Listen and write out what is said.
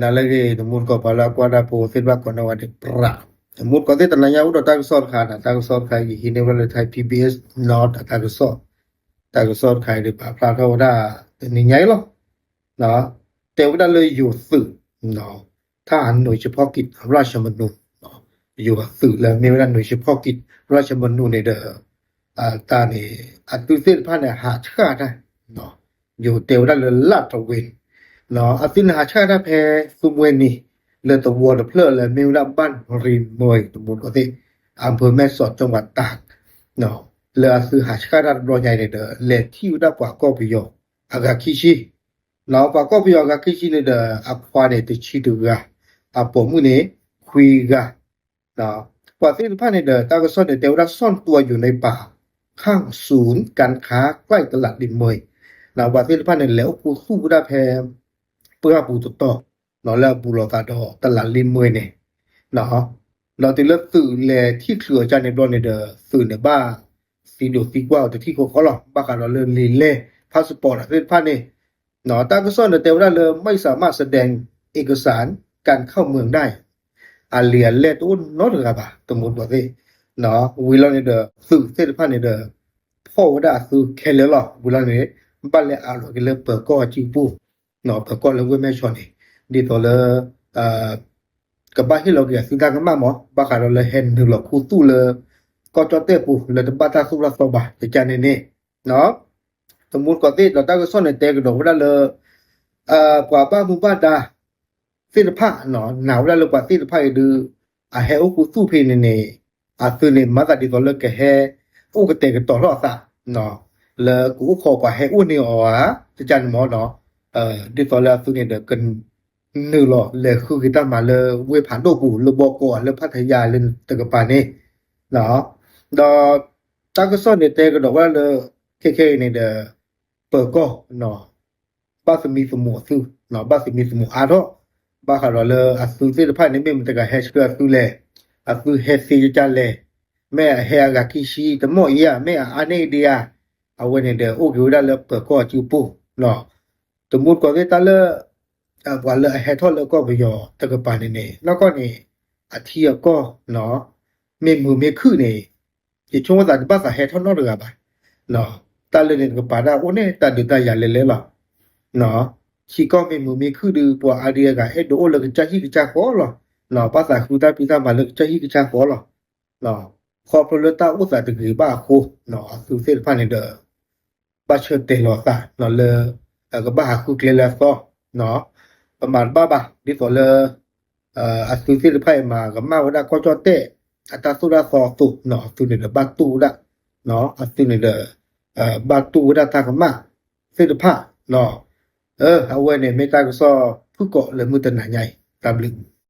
နၤလၢအဂ့ၤ တမူတကိး ပှၤလၢအကွၢ်တၢ်ဖိသ့ၣ်တဖၣ်ကိးနီၢ်ဂၤဒဲး ပြး တမူတကိးသ့ၣ် တနၤညါအိၣ်ဒီးတၢ်ကစီၣ်တခါန့ၣ် တၢ်ကစီၣ်တခါအံၤ ဟံးန့ၢ်ဝဲဒၣ်လၢ Thai PBS နီၤ တၢ်ကစီၣ် တၢ်ကစီၣ်တခါအံၤဒီး ပာ်ဖျါထီၣ်ဝဲဒၣ် တနံၤညါအံၤလီၤ တဲဝဲဒၣ်လၢယိၤသုး ထၣ်အနွံဆၢဖီၣ်ကံး ရၢၡမနူ ယိၤအသုးလၢမ့ၢ်ဝဲဒၣ်နွံဆၢဖီၣ်ကံး ရၢၡမနူန့ၣ်ဒီး တၢ်န့ၣ် အသုးသ့ၣ်တဖၣ်န့ၣ် ဟးဆှၣ်တၢ် ယိၤတဲဝဲဒၣ်လၢလၢ်တဝ့ အသုးန့ၣ်ဟးဆှၣ်တၢ်ဖဲ သူမှဲနံၤ လၢသဝီတဖျၢၣ်လၢမ့ၢ်ဝဲဒၣ် ဘၣ်ရံမိၢ် တမူတကိးသ့ၣ် အဖၢမဲၢ်စီး ကၠီဝးတၢ် လၢအသုးဟးဆှၣ်တၢ်တဘျီညါအံၤန့ၣ်ဒီး လဲၤထံၣ်ဝဲဒၣ်ပှၤကီၢ်ပယီၤ အဂၤခံဆံ ပှၤကီၢ်ပယီၤအဂၤခံဆံန့ၣ်ဒီး အခွါန့ၣ်တဆံတဂၤ အပိာ်မုၣ်န့ၣ် ခွံဂၤ ပှၤသ့ၣ်တဖၣ်န့ၣ်ဒီး တၢ်ကစီၣ်န့ၣ် တဲဝဲဒၣ် ซ่อนตัวอยู่ในป่า ข้างศูนย์การค้าใกล้ตลาดริมเมย ပှၤသ့ၣ်တဖၣ်န့ၣ် လဲၤအိၣ်ခူသူၣ်ဝဲဒၣ်ဖဲ ပှၢ်ပူၤတတီၤ လၢအဘူးလိာ်သးဒီး တလးလ့မွဲန့ၣ် ဒီးတုၤလၢသုးလဲၤထံၣ်ချုးအီၤကန့ၣ်ဘျီန့ၣ်ဒီး သုးန့ၣ်ဘၣ်သံဒိးသံကွၢ်အီၤတထံၣ်ဃီဃီလီၤ. ဘၣ်ဃးဒီးလၢလံာ်လဲၢ် passport သ့ၣ်တဖၣ်န့ၣ် တၢ်ကစီၣ်န့ၣ်တဲဝဲဒၣ်လၢ ไม่สามารถแสดงเอกสารการเข้าเมืองได้ အလံာ်အလဲၢ်တအိၣ်နီတဂၤဘၣ် တမူတကိးသ့ၣ် ဝံၤလီၤန့ၣ်ဒီး သုးသ့ၣ်တဖၣ်န့ၣ်ဒီး ဖီၣ်ဝဲဒၣ်အသုးခဲလၢာ်လီၤ. ဝံၤလီၤန့ၣ် ဘၣ်လဲၤအးလီၤက့ၤလၢပၢၤကီၢ်အစုပူၤ ပၢၤကီၢ်လၢဝ့ၢ်မဲၢ်ဆီးန့ၣ် ဒ်သိးလၢ ကဘၣ်ဟ့ၣ်လီၤက့ၤအသုတၢ်ကမၣ်မး ဘၣ်ဃးဒီးလၢဟဲနုာ်လီၤခူသူၣ်လၢ ကီၢ်ကၠီၣ်တဲၣ်ပူၤ လၢတဘၣ်တၢ်သိၣ်တၢ်သီဘၣ် ကကန့ၣ်န့ၣ် တမူတကိးသ့ၣ်ဒီး တၢ်ကစီၣ်န့ၣ်တဲကဒီးဝဲဒၣ်လၢ ပှၤဘၣ်မူဘၣ်ဒါ သ့ၣ်တဖၣ် နာ်ဝဲဒၣ်လၢပှၤသ့ၣ်တဖၣ်အံၤဒုး အဟဲအိၣ်ခူသူၣ်ဖဲန့ၣ်န့ၣ် အသုးန့ၣ်မၤသးဒ်သိးလၢကဟဲ အိၣ်ကတဲာ်ကတီၤထီၣ်အသး လၢကအိၣ်ခိးပှၤဟဲအိၣ်န့ၢ်အီၤဧါ ကကန့ၣ်မး ဒ်သိးလၢအသုးန့ၣ်ဒီး ကနုာ်လီၤလဲၤဃုက့ၤတၢ်မၤလၢဝ့ၢ်ဖးဒိၣ်ပူၤ လၢဘီကီး လၢဖးထယါလၢတကပၤန့ၣ် ဒီး တၢ်ကစီၣ်န့ၣ်တဲကဒီးဝဲဒၣ်လၢ ခဲခဲအံၤန့ၣ်ဒီး ပၢၤကီၢ် ဘၣ်သမံသမိးအသုး ဘၣ်သမံသမိးအါထီၣ် ဘၣ်ဃးဒီးလၢအသုးသ့ၣ်တဖၣ်န့ၣ် မ့ၢ်မတၤတဂၤဟဲဆှၢအသုးလဲၣ်, အသုးဟဲသ့ကကလဲၣ်, မ့ၢ်အဟဲအဂၤခံဆံတမီၢ်အံၤဧါ, မ့ၢ်အအါန့ၢ်ဒံးဧါ, အဝဲန့ၣ်ဒီးအိၣ်က့ၤဝဲဒၣ်လၢပၢၤကီၢ်အစုပူၤ, တမူတကိးသ့ၣ်တၢ်လၢ ပှၤလၢအဟဲထီၣ်လၢကီၢ်ပယီၤတကပၤန့ၣ်န့ၣ် နီၢ်ကီၢ်န့ၣ် အထံအကီၢ် မ့ၢ်မုာ်မ့ၢ်ခုၣ်န့ၣ် ယဆိကမိၣ်သးတဘၣ်သးဟဲထီၣ်နီတဂၤဘၣ်. တၢ်လၢန့ၣ်တကပၤဒၣ်အိၣ်န့ၣ် တၢ်ဒုးတၢ်ယၤလဲၤလဲၤလီၤ. ထံကီၢ်မ့ၢ်မုာ်မ့ၢ်ခုၣ်ဒီး ပှၤအါဒံအါဂၤအဲၣ်ဒိးအိၣ်လၢကစၢ်ဟံၣ်ကစၢ်ဃီလီၤ. ဘၣ်သးဃုတၢ်ဖံးတၢ်မၤလၢကစၢ်ဟံၣ်ကစၢ်ဃီလီၤ. ခီဖျိလၢတၢ်အိၣ်သးတဂ့ၤဘၣ်အဃိ အသုးသ့ၣ်တဖၣ်န့ၣ်ဒီး ဘၣ်ဆၢတဲာ်လီၤသးလၢ ကဘၣ်ဟးဃုကျဲလၢအသီ ပမၤတဘၣ်ဘၣ် ဒ်သိးလၢ အသုးသ့ၣ်တဖၣ်အံၤမၤကမၣ်ဝဲဒၣ်ကီၢ်ကၠီၣ်တဲၣ် အတၢ်သိၣ်တၢ်သီအသိး အသုးန့ၣ်ဒီးဘၣ်တူၢ်ဝဲဒၣ် အသုးန့ၣ်ဒီး ဘၣ်တူၢ်ဝဲဒၣ်တၢ်ကမၣ်သ့ၣ်တဖၣ် အဝဲန့ၣ်မ့ၢ်တၢ်ကစီၣ်ဖုၣ်ကိာ်လၢမုၢ်တနၤညါအံၤ တၢ်ဘျုး